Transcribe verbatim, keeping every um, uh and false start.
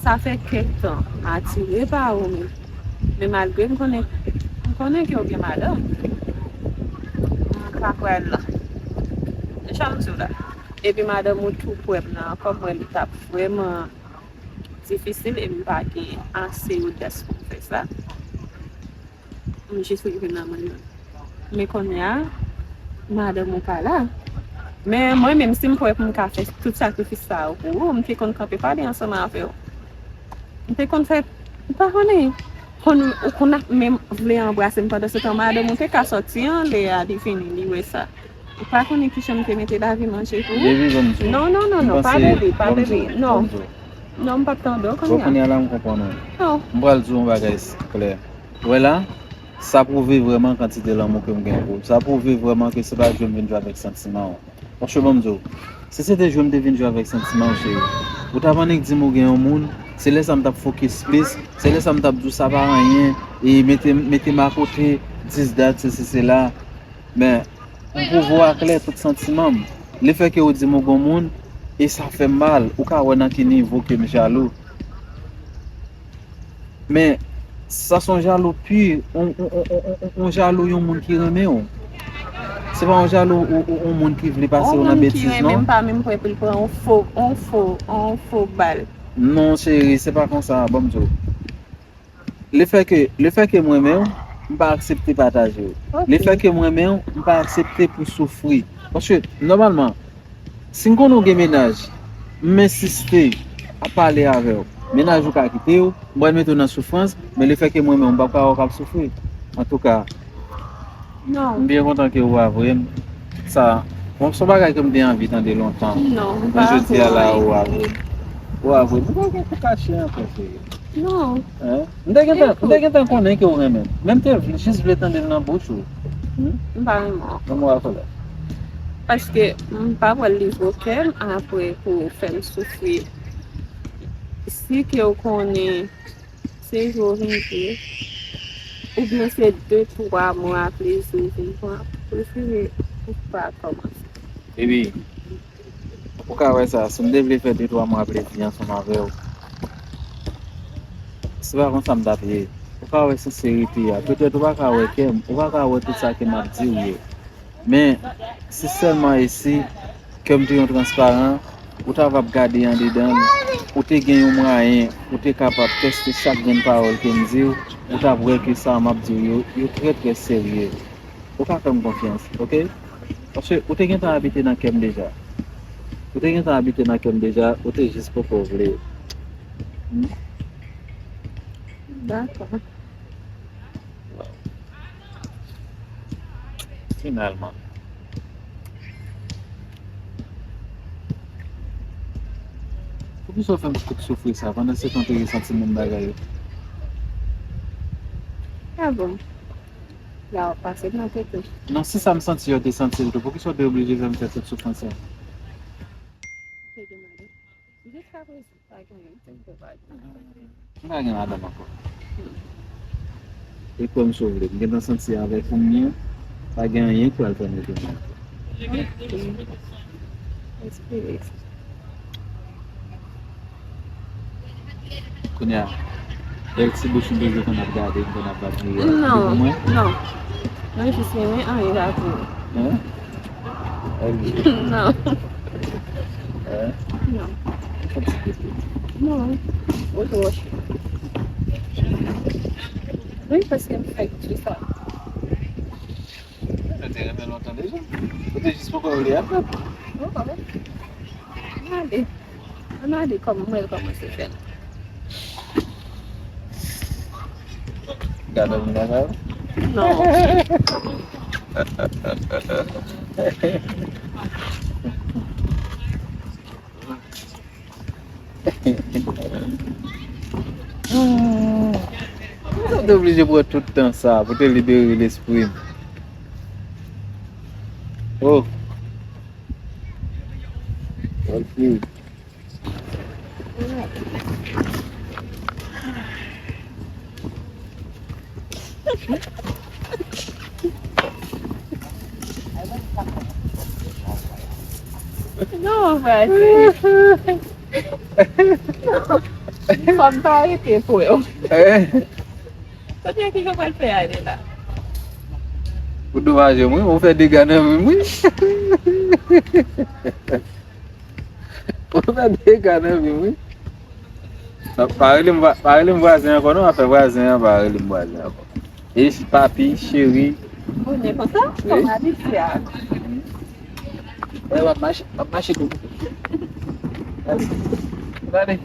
Sa fè kèk tan m atire pa ou, men, men malgre m konnen, m konnen ke w gen madanm, m pa pral, jan m di w la. Epi madanm ou tou prè m nan, ankò m wè li t ap vrèman difisil e m pa gen ase odas pou m fè sa. M jis rive nan mwen menm. Men kounye a, madanm ou pa la. Men mwen menm, si m kwè pou m ka fè tout sakrifis sa yo pou ou, m te konn kanpe pale ansanm avè w. M te konn fè, m pa konnen. Konn, ou konn ap menm vle anbrase m pandan se tan madanm ou te ka sòti anlè a, li vini, li wè sa. Ou pa konnen kijan m te mete lavi m an je pou ou? Baby, ban m di w. Non, non, non, non, pa panse, bebe, pa ban m di bebe, w, non. Ban m di w. Non, m p ap tande w Bon, kounye a. Kounye a la, m konprann ou. Non. M pral di w yon bagay s-, klè. Ou wè la, sa pwouve vrèman kantite lanmou ke m gen pou ou. Sa pwouve vrèman ke se pa jwe m vin jwe avèk santiman w. Paske ban m di w, si se te jwe m te vin jwe avèk santiman w, cheri, ou t ap annik di m ou gen yon moun, se lè sa m t ap fokis plis, se lè sa m t ap di w sa pa anyen, e mete, mete m akote, dis dat, sesi, sela. Men, m pwouve w aklè tout santiman m. Lefètke ou di m ou gon moun, e sa fè m mal, ou ka wè nan ki nivo ke m jalou. Men, sa se yon jalou pi, yon, yon, yon, yon, yon jalou yon moun ki renmen w. Se pa yon jalou yon, yon, yon moun ki vle pase w nan betiz, non. Yon moun ki renmen m pa menm prè pou l pran yon fo, yon fo, yon fo bal. Non, cheri, se pa konsa, ban m di w. Lefètke, lefètke m renmen w, m pa aksepte pataje w. Ok. Lefètke m renmen w, m pa aksepte pou soufri. Paske, nòmalman, si m konnen w gen mennaj, m ensiste ap pale avè w, mennaj ou ka kite w, m pral mete w nan soufrans, men lefètke m renmen w, m p ap ka wè w k ap soufri. Antouka, Non. M byen kontan ke ou avwe m. Sa, bon, se yon bagay ke m te anvi tande lontan. Non, m pa avwe w. Men jodi a la, ou avwe m. Ou avwe m. Ou pa gen pou kache ankò, cheri. Non. Hein? M te gentan, m te gentan konnen ke ou renmen m. Men m te vle, jis vle tande l nan bouch ou. Hmm? M pa renmen w ankò. Renmen w ankò la. Paske m pa pral livre kè m apre pou w fè m soufri. Si ke w konnen Se jou rive. Oubyen se de, twa mwa plezi ou vin pran. Prefere ou pa kòmanse. Baby, ou ka wè sa, si m te vle fè de, twa mwa plezi ansanm avè w, se pa konsa m t ap ye. Ou ka wè senserite a. Petèt ou pa ka wè kè m, ou pa ka wè tout sa ke m ap di w yo. Men, si sèlman e si kè m te yon transparan, ou t ap ap gade andedan l, ou te gen yon mwayen, ou te kapab tèste chak grenn pawòl ke m di w, ou t ap wè ke sa m ap di w yo, yo trè, trè serye. Ou ka fè m konfyans, oke? Paske ou te gentan abite nan kè m deja. Ou te gentan abite nan kè m deja, ou te jis poko vle. Hmm? Dakò. Finalman. Poukisa w fè m tout soufri sa, pandan se tan w te resanti menm bagay yo? Ah bon? La w ap pase m nan tete. Non, si sa m santi yo te santi l tou, poukisa w te oblije fè m fè tout soufrans sa? Te gen male. Jiskaprezan, pa gen anyen. M pa gen madanm ankò. E kwè m si w vle. M gentan santi avèk ou m ye, pa gen anyen k pral fè m retounen. Espere. Kounye a, bèl ti bouch ou bezwen konn ap gade m, konn ap bat miwa. Non, non. Mwen jis renmen anyen gate. Hein? Non. Hein? Non. Yon ti kote. Non. Ou twò chou. Wi, paske m fèk di sa. Nou te renmen lontan deja. Ou te jis poko vle apre. Ann ale. Ann ale kòm mwen kòmanse fè l. Gade moun nan sa. Non. Mwen te oblije pran tout tan sa pou te libere lespri m. Oh. Ok. Non, frè. Fò m pa rete pou yo. Eh, Kote ki yo pral fè ale la? Ou domaje m, wi. Ou fè dega nan vi m, wi. Ou fè dega nan vi m, wi. Pa rele m vwa- pa rele m vwazen ankò, non. Afè vwazen an, pa rele m vwazen ankò. Ex papi, cheri. Ou ne konsa? Kòm abitye a. Eh, w ap mache, w ap mache tou. Gade.